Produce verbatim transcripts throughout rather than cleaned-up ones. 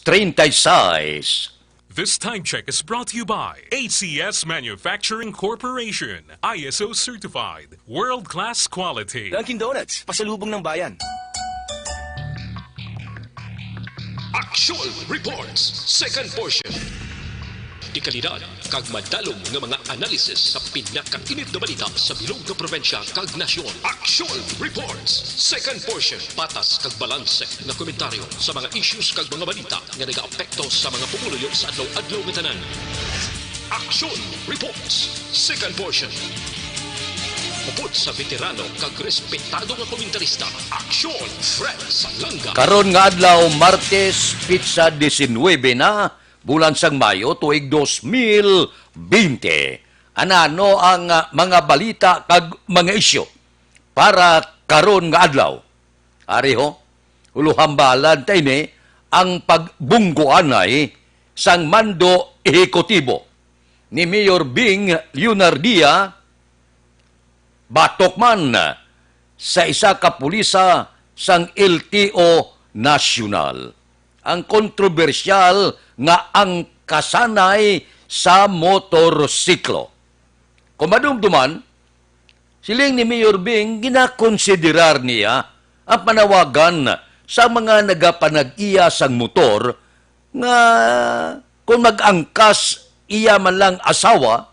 treinta y seis. This time check is brought to you by A C S Manufacturing Corporation, I S O certified, world-class quality. Dunkin' Donuts, pasalubong ng bayan. Action Reports, second portion. Dekalidad kag madalom nga mga analysis sa pinakainit nga balita sa bilog nga probinsya kag nasyon. Action Reports, second portion. Patas kag balanse nga komentaryo sa mga issues kag mga balita nga nagaapekto sa mga pumuluyo sa adlaw-adlaw nga tanan. Action Reports, second portion. Upod sa veterano kag respetado nga komentarista, Action Fred Salanga. Karon nga adlaw, Martes, pitsa diecinuebe na, bulan sang Mayo, tuig dos mil bente. Anano ang, ah, mga balita kag mga isyu para karon nga adlaw? Ari ho, huluhambalan ta ini ang pagbunggoanay sang mando ehekutibo ni Mayor Bing Leonardia batok man sa isa ka pulisa sang L T O National, ang kontrobersyal nga angkasanay sa motorsiklo. Kung madumduman, siling ni Mayor Bing, ginakonsiderar niya ang panawagan sa mga nagapanag-iya sang motor nga kung mag-angkas iya man lang asawa,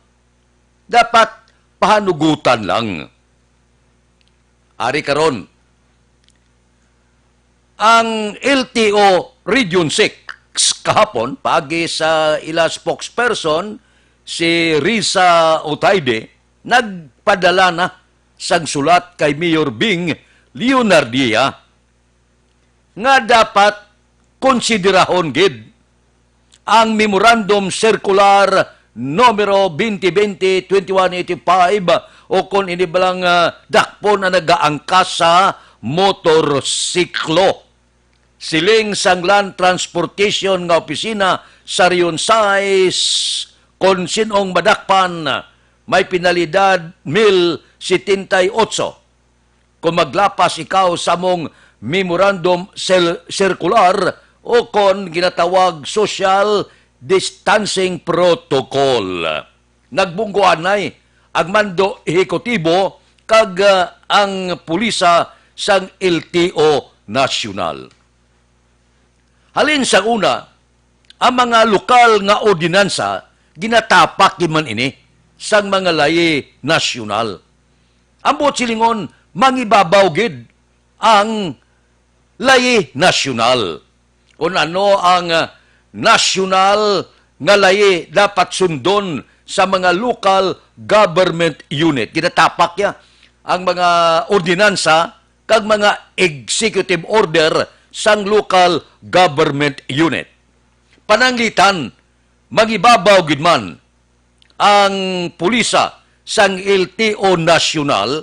dapat pahanugutan lang. Ari karon, ang L T O Region six kahapon, paagi sa ila spokesperson, si Risa Otaide, nagpadala na sang sulat kay Mayor Bing Leonardia nga dapat konsiderahon gid ang Memorandum Circular numero twenty twenty twenty-one eighty-five, o kon ini bala nga, ah, dakpon ang nagaangkas sa motorsiklo. Siling sang Land Transportation nga opisina sa Region sais, kon sin-ong madakpan, may penalidad mil setenta y ocho. Kung maglapas ikaw sa among memorandum sel-, circular o kon ginatawag social distancing protocol. Nagbunggoanay ang mando ehekutibo kag, ah, ang pulisa sang L T O National. Halin sa una, ang mga lokal nga ordinansa ginatapak gid man ini sang mga layi nasyonal. Ang buot silingon, mangibabaw gid ang layi nasyonal. Kon ano ang, ah, nasyonal nga layi dapat sundon sa mga local government unit. Ginatapak niya ang mga ordinansa kag mga executive order sang local government unit. Pananglitan, mangibabaw gid man ang pulisa sang L T O National,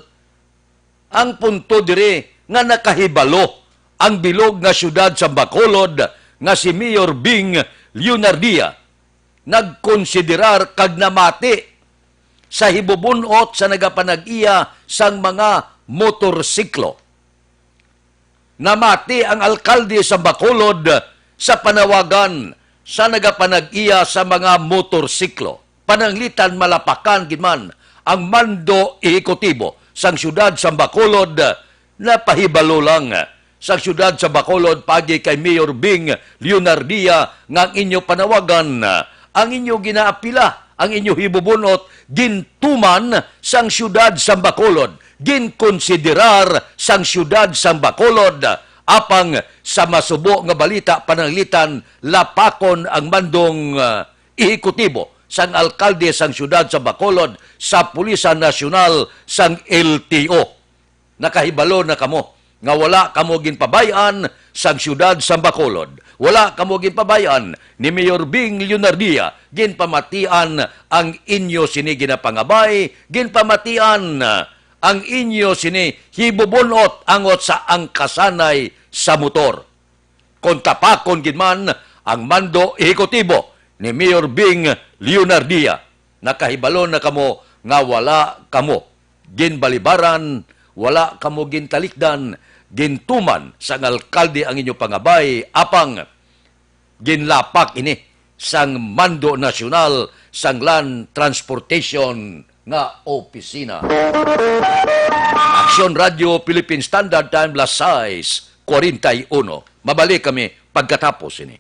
ang punto diri nga nakahibalo ang bilog nga siyudad sa Bacolod nga si Mayor Bing Leonardia nagkonsiderar kag namati sa hibubun-ot sa nagapanag-iya sang mga motorsiklo. Namati ang alkalde sa Bacolod sa panawagan sa nagapanag-iya sa mga motorsiklo. Pananglitan, malapakan gid man ang mando ehekutibo sang siyudad sa Bacolod. Napahibalo lang sang siyudad sa Bacolod paagi kay Mayor Bing Leonardia nga ang inyo panawagan, ang inyo ginaapila, ang inyo hibubunot gintuman sang siyudad sa Bacolod, ginkonsiderar sang siyudad sa Bacolod. Apang sa masubo nga balita, pananglitan, lapakon ang mandong, ah, ehekutibo sang alkalde sang siyudad sa Bacolod sa Pulisan Nasyonal sang L T O. Nakahibalo na kamo nga wala kamo ginpabay-an sang siyudad sang Bacolod. Wala kamo ginpabay-an ni Mayor Bing Leonardia. Ginpamatian ang inyo sini ginapangabay, ginpamatian ang inyo sini hibubun-ot angot sa angkasanay sa motor. Kon tapakon gid man ang mando ehekutibo ni Mayor Bing Leonardia, nakahibalo na kamo nga wala kamo ginbalibaran, wala kamo gintalikdan, gintuman sang alkalde ang inyo pangabay, apang Ginlapak ini sang Mando Nasyonal sang Land Transportation nga Opisina. Aksyon Radio Philippine Standard Time, las sais cuarenta y uno. Mabalik kami pagkatapos ini.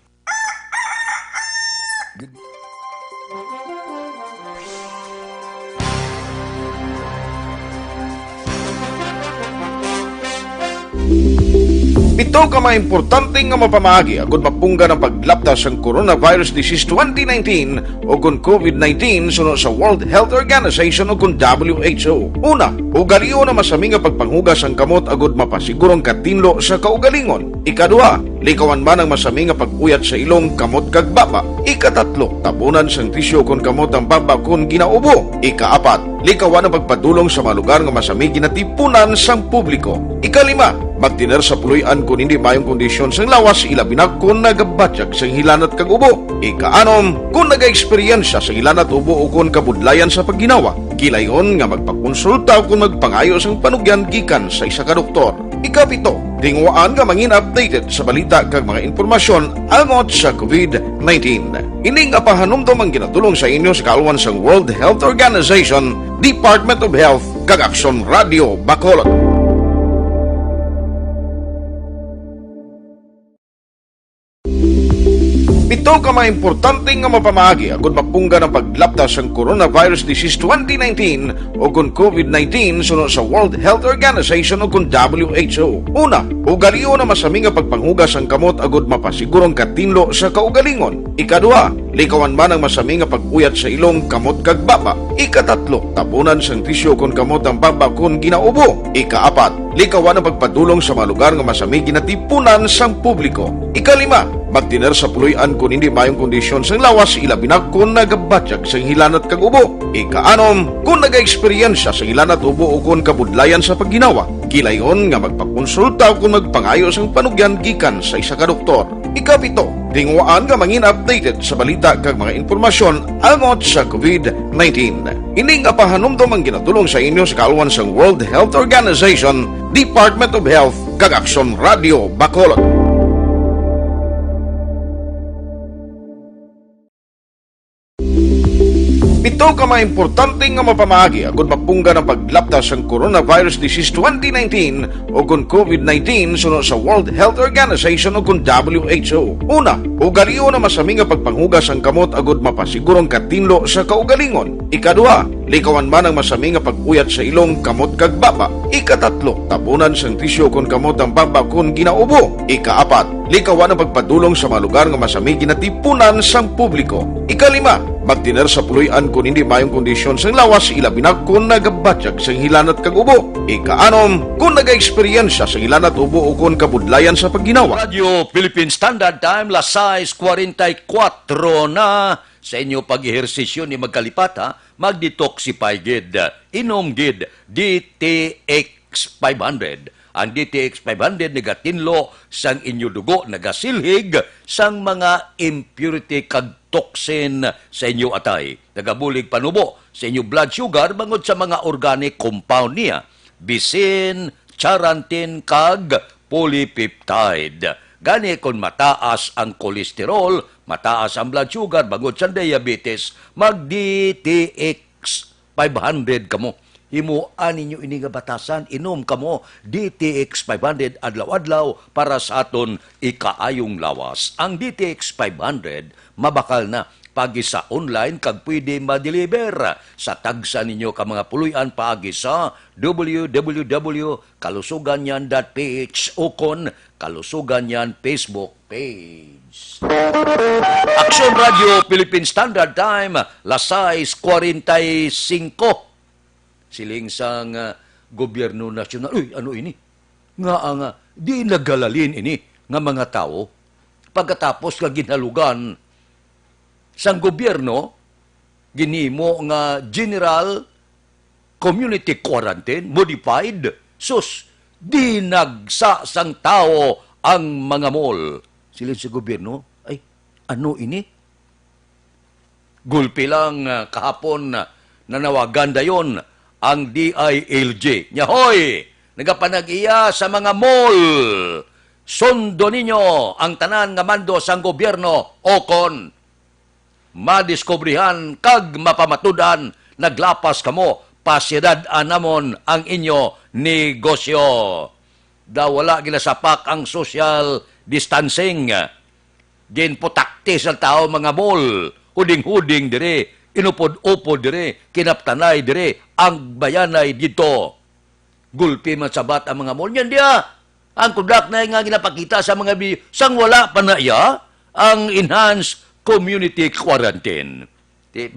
Pito ka mga importante nga mapamaagi agud mapunggan ang paglapta sang coronavirus disease twenty nineteen o kon covid nineteen suno sa World Health Organization o kon W H O. Una, ugalion ang masami nga pagpanghugas sang kamot agud mapasiguro ang katinlo sa kaugalingon. Ikaduha, likawan man ang masami nga pag-uyat sa ilong, kamot, kag baba. Ikatatlo, tabunan sang tisyu kon kamot ang baba kon ginaubo. Ikaapat, likawan ang pagpadulong sa mga lugar nga masami ginatipunan sang publiko. Ikalima, magtener sa puloy-an kon hindi maayong kondisyon sang lawas, ilabi na kon nagabatyag sang hilanat kag ubo. Ikaanom, kon nagaeksperyensya sang hilanat, ubo, o kon kabudlayan sa pagginawa, kilayon nga magpakonsulta o kon magpangayo sang panugyan gikan sa isa ka doktor. Ikapito, tinguhaan nga mangin updated sa balita kag mga impormasyon angot sa covid nineteen. Ini nga pahanumdom ang ginadulong sa inyo sa kaalwan sang World Health Organization, Department of Health, kag Aksyon Radio Bacolod. Pito ka mga importante nga mapamaagi agud mapunggan ang paglapta sang coronavirus disease twenty nineteen o kon covid nineteen suno sa World Health Organization o kon W H O. Una, ugalion ang masami nga pagpanghugas sang kamot agud mapasiguro ang katinlo sa kaugalingon. Ikaduha, likawan man ang masami nga pag-uyat sa ilong, kamot, kag baba. Ikatatlo, tabunan sang tisyu kon kamot ang baba kon ginaubo. Ikaapat, likawan ang pagpadulong sa mga lugar nga masami ginatipunan sang publiko. Ikalima, magtener sa puloy-an kon hindi maayong kondisyon sang lawas, ilabi na kon nagabatyag sang hilanat kag ubo. Ikaanom, kon nagaeksperyensya sang hilanat, ubo, o kon kabudlayan sa pagginawa, kilayon nga magpakonsulta o kon magpangayo sang panugyan gikan sa isa ka doktor. Ikapito, tinguhaan nga mangin updated sa balita kag mga impormasyon angot sa covid nineteen. Ini nga pahanumdom ang ginadulong sa inyo sa kaalwan sang World Health Organization, Department of Health, kag Aksyon Radio Bacolod. Pito ka mga importante nga mapamaagi agud mapunggan ang paglapta sang coronavirus disease twenty nineteen o kon covid nineteen suno sa World Health Organization o kon W H O. Una, ugalion ang masami nga pagpanghugas sang kamot agud mapasiguro ang katinlo sa kaugalingon. Ikaduha, likawan man ang masami nga pag-uyat sa ilong, kamot, kag baba. Ikatatlo, tabunan sang tisyu kon kamot ang baba kon ginaubo. Ikaapat, likawan ang pagpadulong sa mga lugar nga masami ginatipunan sang publiko. Ikalima, magtener sa puloy-an kon hindi maayong kondisyon sang lawas, ilabi na kon nagabatyag sang hilanat kag ubo. Ikaanom, kon nagaeksperyensya sang hilanat, ubo, o kon kabudlayan sa pagginawa. Radio Philippine Standard Time, las sais cuarenta y cuatro na. Sa inyo pag-ehersisyo ni magkalipat, ha, mag-detoxify gid. Inom gid D T X five hundred. Ang D T X five hundred nagatinlo sang inyo dugo, nagasilhig sang mga impurity kag toxin sa inyo atay. Nagabulig panubo sa inyo blood sugar bangod sa mga organic compound niya, bisin charantin kag polypeptide. Gani, kon mataas ang cholesterol, mataas ang blood sugar, bangod sa diabetes, mag D T X five hundred kamo. Himuan ninyo ini nga batasan, inom kamo D T X five hundred adlaw-adlaw para sa aton ikaayong lawas. Ang D T X five hundred mabakal na paagi sa online kag pwede ma-deliver sa tagsa ninyo ka mga puloy-an paagi sa W W W kalusugan niyan dot P H o kon Kalusugan Niyan Facebook page. Aksyon Radio Philippine Standard Time, las sais cuarenta y cinco. Siling sang, ah, gobyerno nasyonal, "Uy, ano ini? Nga ang, ah, di nagalalin ini nga mga tawo pagkatapos nga ginhalugan sang gobyerno, ginhimo nga general community quarantine, modified, sus, dinagsa sang tawo ang mga mall." Siling sa gobyerno, "Ay, ano ini?" Gulpi lang, ah, kahapon, ah, nanawagan dayon ang D I L G. Nya, hoy, nagapanag-iya sa mga mall. Sundo ninyo ang tanan nga mando sang gobyerno, o kon madiskubrihan kag mapamatud-an, naglapas kamo, pasidad-an namon ang inyo negosyo. Daw wala ginasapak ang social distancing. Ginputaktis ang tao, mga mall, huding-huding diri, inupod-upod diri, kinaptanay diri, ang bayanay didto. Gulpi man sabat ang mga mall. Yan diya, ang kudak na nga ginapakita sa mga bi-, sang wala pa na iya ang enhanced community quarantine. Di,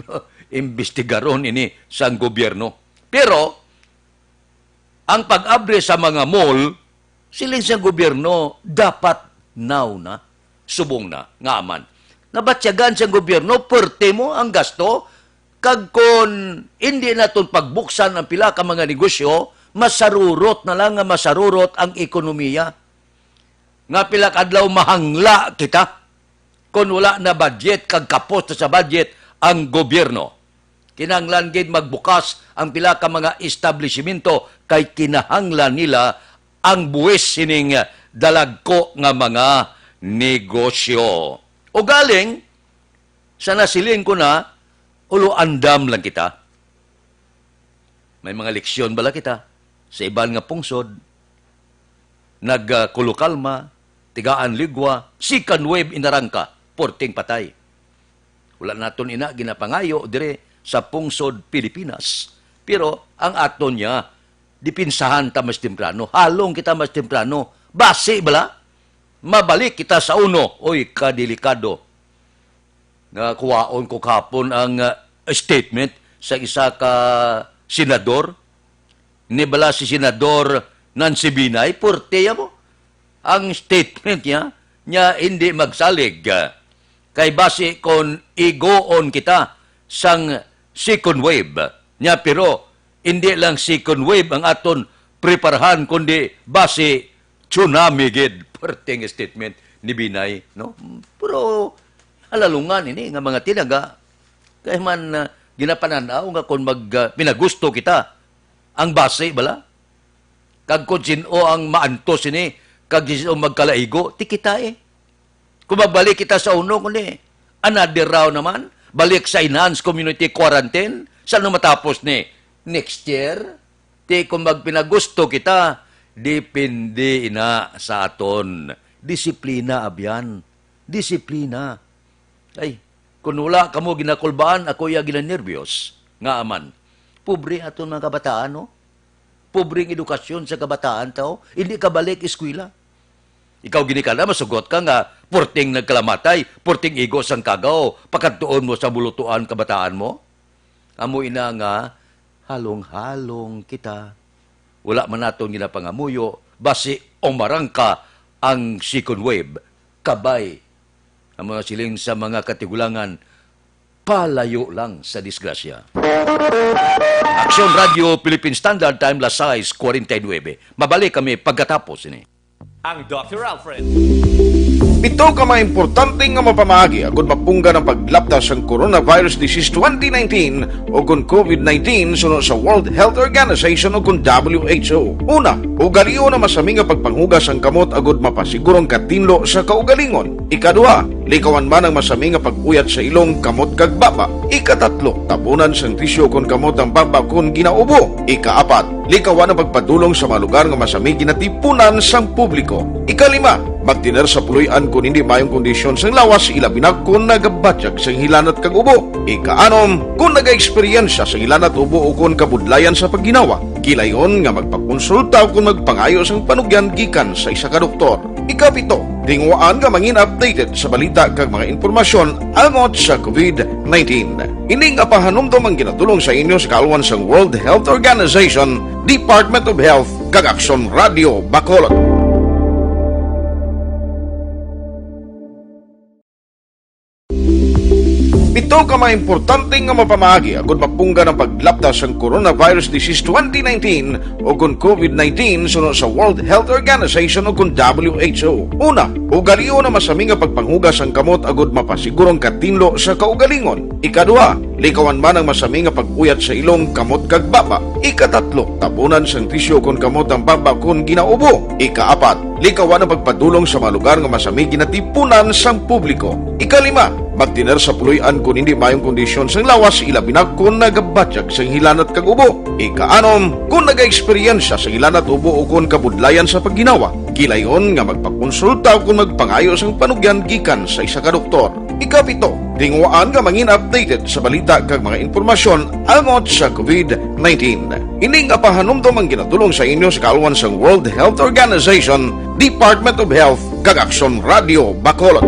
imbestigaron ini sang gobyerno. Pero, ang pag-abri sa mga mall, siling sa gobyerno, dapat now na, subong na, nga aman. Nabatyagan sa gobyerno, perte mo ang gasto, kag kon hindi naton pagbuksan ang pila ka mga negosyo, masarurot na lang nga masarurot ang ekonomiya. Nga pila ka adlaw mahangla kita kon wala na budget kag kapos na sa budget ang gobyerno. Kinahanglan gid magbukas ang pila ka mga establishmento kay kinahanglan nila ang buwis sining dalagko nga mga negosyo. Ugaling, sa nasiling ko na, ulo andam lang kita. May mga leksyon bala kita sa iban nga pungsod? Nagkulukalma, tigaan ligwa, second wave inarangka, purting patay. Wala naton ina ginapangayo dire sa pungsod Pilipinas. Pero ang aton niya, dipinsahan ta mas temprano, halong kita mas temprano. Basi bala, mabalik kita sa uno. Oy, kadelikado. Nga kuwaon ko kahapon ang, ah, statement sa isa ka senador. Ni bala si Senador Nancy Binay, purtiya mo. Ang statement niya, niya hindi magsalig, ah, kay basi kon igoon kita sang second wave niya, pero hindi lang second wave ang aton preparahan, kundi basi tsunami gid. Perting statement ni Binay, no? Pero halalungan ini nga mga tinaga, kay man, ah, ginapananaw nga kung mag, ah, pinagusto kita, ang basi bala? Kag kung sino ang maantos ini, kag sino magkalaigo, ti kita eh. Kung magbalik kita sa uno, kundi another round naman, balik sa enhanced community quarantine, sa ano matapos ni next year? Ti kung magpinagusto kita, depende ina sa aton. Disiplina, abyan. Disiplina. Ay, kung wala kamo ginakulbaan, ako iya ginanerbyos. Nga aman, pobre aton mga kabataan, no? Pobre ang edukasyon sa kabataan, tao. Hindi ka balik eskwela. Ikaw gini ka na, masugot ka nga, purting nagkalamatay, purting igo sang kagaw, pakadtuon mo sa bulutuan kabataan mo? Amo ina nga, halong-halong kita. Wala man naton ginapangamuyo, basi umarangka ang second wave. Kabay. Ang mga siling sa mga katigulangan, palayo lang sa disgrasya. Aksyon Radio Philippine Standard Time, las sais cuarenta y nueve. Mabalik kami pagkatapos ini. Ang Doctor Alfred. Pito ka mga importante nga mapamaagi agud mapunggan ang paglapta sang coronavirus disease twenty nineteen o kon COVID nineteen suno sa World Health Organization o kon W H O. Una, ugalion ang masami nga pagpanghugas sang kamot agud mapasiguro ang katinlo sa kaugalingon. Ikaduha, likawan man ang masami nga pag-uyat sa ilong, kamot kag baba. Ikatatlo, tabunan sang tisyu kon kamot ang baba kon ginaubo. Ikaapat, likawan ang pagpadulong sa mga lugar nga masami ginatipunan sang publiko. Ikalima, magtener sa puloy-an kon hindi maayong kondisyon sang lawas, ilabi na kon nagabatyag sang hilanat kag ubo. Ikaanom, kon nagaeksperyensya sang hilanat, ubo ukon kabudlayan sa pagginawa, kilayon nga magpakonsulta ukon magpangayo sang panugyan gikan sa isa ka doktor. Ikapito, tinguhaan nga mangin updated sa balita kag mga impormasyon angot sa COVID nineteen. Ini nga pahanumdom ang ginadul-ong sa inyo sa kaalwan sang World Health Organization, Department of Health, kag Aksyon Radio Bacolod. Pito ka mga importante nga mapamaagi agud mapunggan ang paglapta sang coronavirus disease twenty nineteen o kon COVID nineteen suno sa World Health Organization o kon W H O. Una, ugalion ang masami nga pagpanghugas sang kamot agud mapasiguro ang katinlo sa kaugalingon. Ikaduha, likawan man ang masami nga pag-uyat sa ilong, kamot kag baba. Ikatatlo, tabunan sang tisyu kon kamot ang baba kon ginaubo. Ikaapat, likawan ang pagpadulong sa mga lugar nga masami ginatipunan sang publiko. Ikalima, magtener sa puloy-an kon hindi maayong kondisyon sang lawas, ilabi na kon nagabatyag sang hilanat kag ubo. Ikaanom, kon nagaeksperyensya sang hilanat, ubo o kon kabudlayan sa pagginawa, gilayon nga magpakonsulta o kon magpangayo sang panugyan gikan sa isa ka doktor. Ikapito, tinguhaan nga mangin updated sa balita kag mga impormasyon angot sa COVID nineteen. Ini nga pahanumdom ang ginatulong sa inyo sa kaalwan sang World Health Organization, Department of Health, kag Aksyon Radio Bacolod.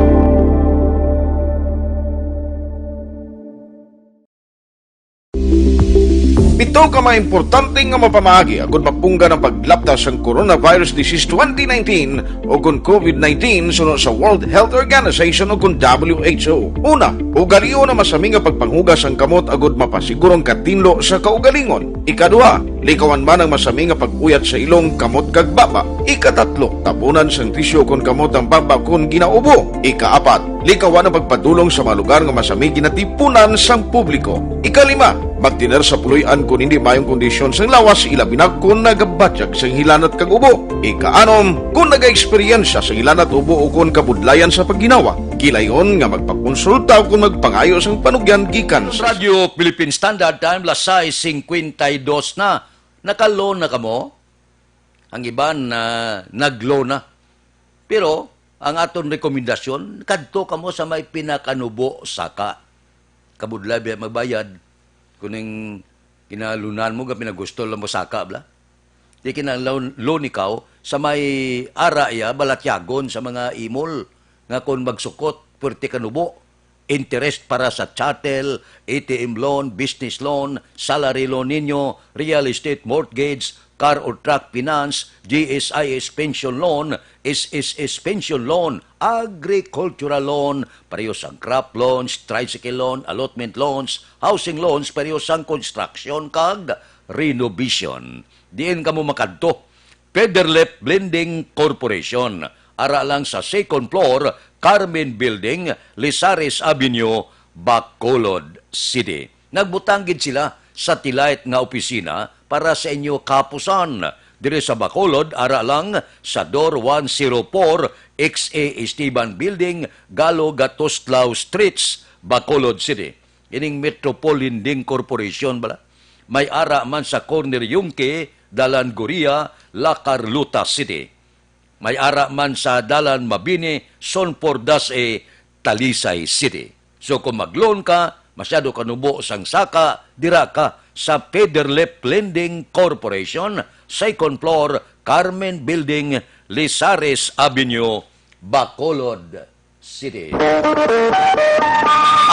Pito ka mga importante nga mapamaagi agud mapunggan ang paglapta sang coronavirus disease twenty nineteen o kon COVID nineteen suno sa World Health Organization o kon W H O. Una, ugalion ang masami nga pagpanghugas sang kamot agud mapasiguro ang katinlo sa kaugalingon. Ikaduha, likawan man ang masami nga pag-uyat sa ilong, kamot kag baba. Ikatatlo, tabunan sang tisyu kon kamot ang baba kon ginaubo. Ikaapat, likawan ang pagpadulong sa mga lugar nga masami ginatipunan sang publiko. Ikalima, magtener sa puloy-an kon hindi maayong kondisyon sang lawas, ilabi na kon nagabatyag sang hilanat kag ubo. Ikaanom, kon nagaeksperyensya sang hilanat, ubo o kon kabudlayan sa pagginawa, gilayon nga magpakonsulta o kon magpangayo sang panugyan gikan sa Radyo Philippine Standard Time, las sais cincuenta y dos na. Naka-loan na kamo? Ang iban, ah, nag-loan na. Pero ang aton rekomendasyon, kadto kamo sa may pinakanubo saka. Kabudlay biya magbayad, kuning kinalunan mo, ga pinagusto lang mo saka, bla. Di kinahanglan loan ikaw sa may ara iya, balatyagon sa mga imol, nga kon magsukot, puwerte kanubo. Interest para sa chattel, A T M loan, business loan, salary loan ninyo, real estate mortgage, car or truck finance, G S I S pension loan, S S S pension loan, agricultural loan, pareho sang crop loans, tricycle loan, allotment loans, housing loans, pareho sang construction kag renovation. Diin kamo makadto? Federlip Blending Corporation. Ara lang sa second floor, Carmen Building, Lizares Avenue, Bacolod City. Nagbutang gid sila satellite nga opisina para sa inyo kahapusan. Diri sa Bacolod, ara lang sa Door one zero four, X A Esteban Building, Galo Gatoslao Streets, Bacolod City. Ining Metropol Lending Corporation bala. May ara man sa corner Yungque, Dalan Goria, La Carlota City. May ara man sa Dalan Mabini, Son Pordas E, Talisay City. So kung mag-loan ka, masyado ka nubo sang saka, dira ka sa Federlip Lending Corporation, second floor, Carmen Building, Lizares Avenue, Bacolod City.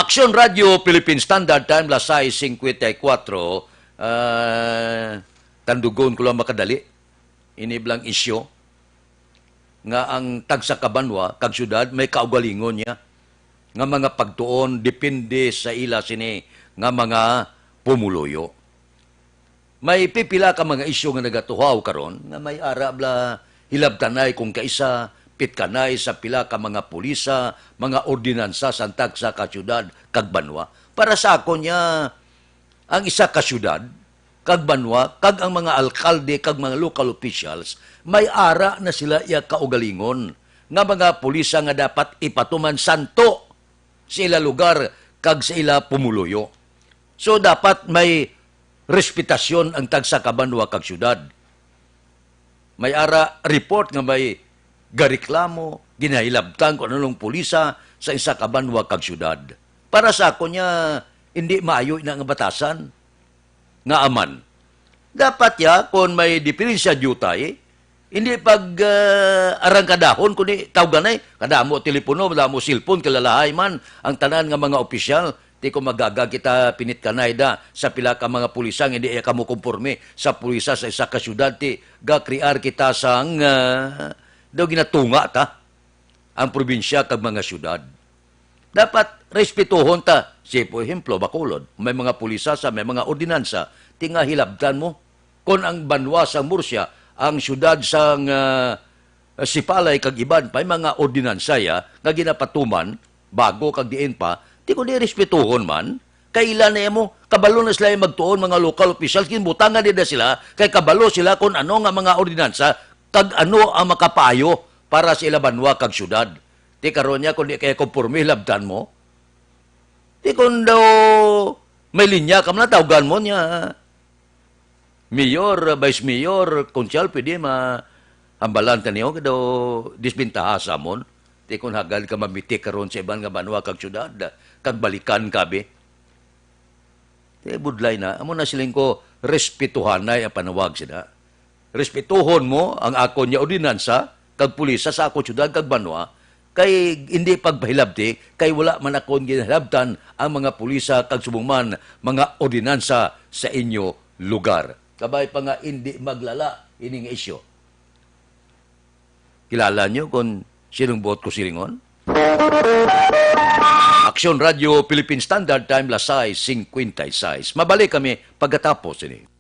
Aksyon Radio Philippine Standard Time, las sais cincuenta y cuatro. Ah, tandugon ko lang makadali. Ini blang isyu nga ang tagsa ka banwa kag syudad may kaugalingon niya nga mga pagtuon depende sa ila sini nga mga pumuluyo. May pipila ka mga isyu nga nagatuhaw karon nga may ara bla hilabtanay kung kaisa pitkanay sa pila ka mga pulisa, mga ordinansa sa tagsa ka syudad kag banwa. Para sa akon niya, ang isa ka syudad kag banwa kag ang mga alkalde kag mga local officials may ara na sila iya kaugalingon nga mga pulisa nga dapat ipatuman santo sa ila lugar kag sa ila pumuluyo. So, dapat may respetasyon ang tagsa ka banwa kag syudad. May ara report nga may gareklamo, ginahilabtan kung anong pulisa sa isa ka banwa kag syudad. Para sa ako niya, hindi maayo ina nga batasan nga aman. Dapat ya, kung may diferensya diutay, hindi pag, ah, arangkadahon, kundi tawganay, kadamo telepono, kadamo cellphone, kilalahay man ang tanan nga mga opisyal. Ti kung magaga kita pinitkanay da sa pila ka mga pulisang hindi iya kamo kumporme sa pulisa sa isa ka syudad, ti gakriar kita sang, ah, daw ginatunga ta ang probinsya kag mga syudad. Dapat respetuhon ta. Si, por ehemplo, Bacolod, may mga pulisasa, may mga ordinansa, ti nga hilabtan mo. Kon ang banwa sang Murcia, ang siyudad sang, ah, Sipalay kag iban pa, may mga ordinansa ya nga ginapatuman bago kag diin pa, ti kon di respetuhon man, kaila na mo, kabalo na sila magtuon, mga local officials, ginbutangan nila sila, kay kabalo sila kon ano nga mga ordinansa kag ano ang makapaayo para sa ila banwa kag siyudad. Ti karon niya, kung di kay komporme, labdan mo. Ti kung daw may linya ka man, tawgan mo niya. Mayor, vice mayor, konsehal, pwede mahambalan ta niyo, kay daw disbentaha sa amon. Ti kung hagad ka mamitik karon sa iban nga banwa kag syudad, kag balikan ka, bi. Ti budlay na, amo na siling ko, respetuhanay ang panawag sila. Respetuhon mo ang akon nga ordinansa kag pulisa sa akon syudad kag banwa, kay hindi pagpahilabti, kay wala man akon ginahilabtan ang mga pulisa kag subong man mga ordinansa sa inyo lugar. Kabay pa nga hindi maglala ining isyu. Kilala nyo kung sinong buot ko silingon? Aksyon Radio Philippine Standard Time, las sais cincuenta y seis. Mabalik kami pagkatapos ini.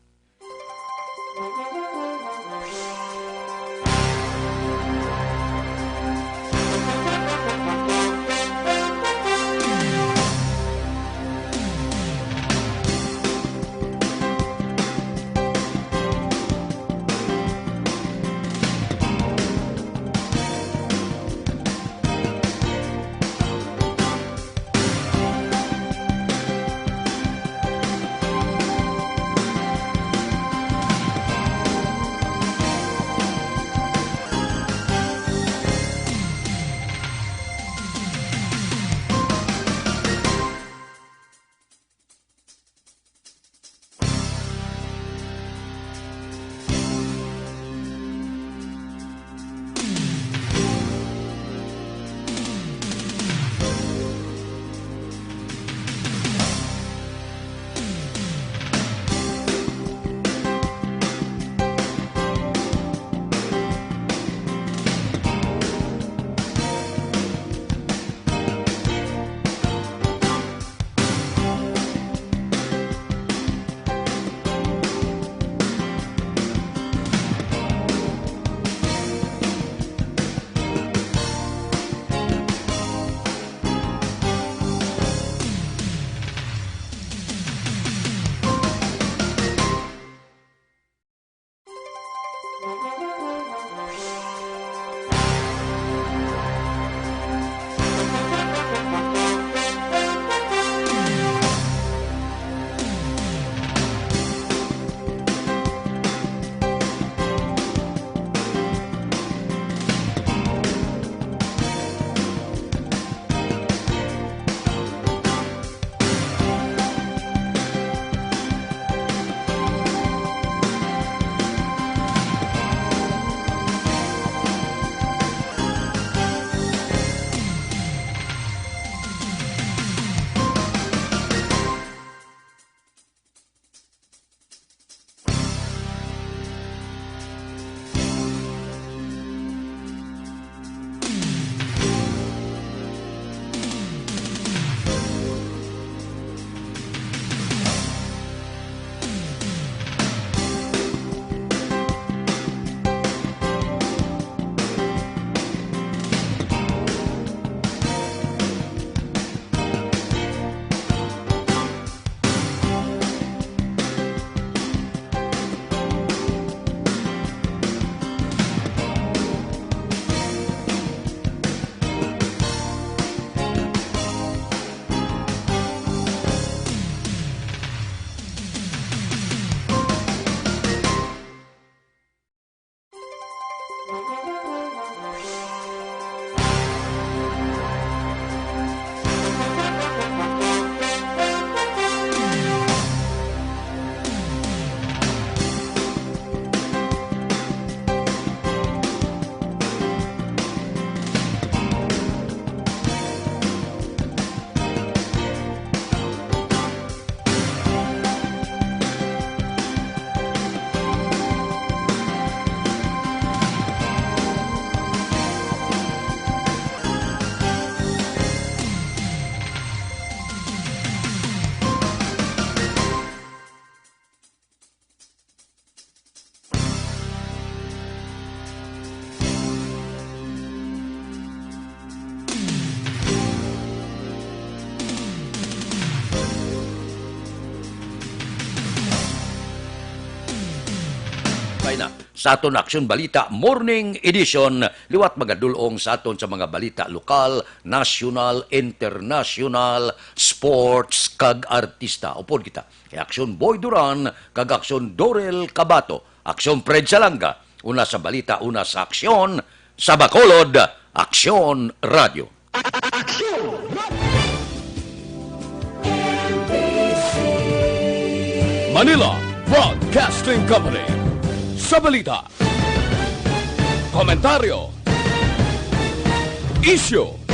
na sa aton Aksyon Balita Morning Edition, liwat magadulong sa aton sa mga balita lokal, nasyonal, internasyonal, sports, kag artista. Upod kita kay Aksyon Boy Duran kag Aksyon Dorel Cabato, Aksyon Fred Salanga, una sa balita, una sa aksyon, sa Bacolod, Aksyon Radio. Manila Broadcasting Company. Sa balita, komentaryo, isyu,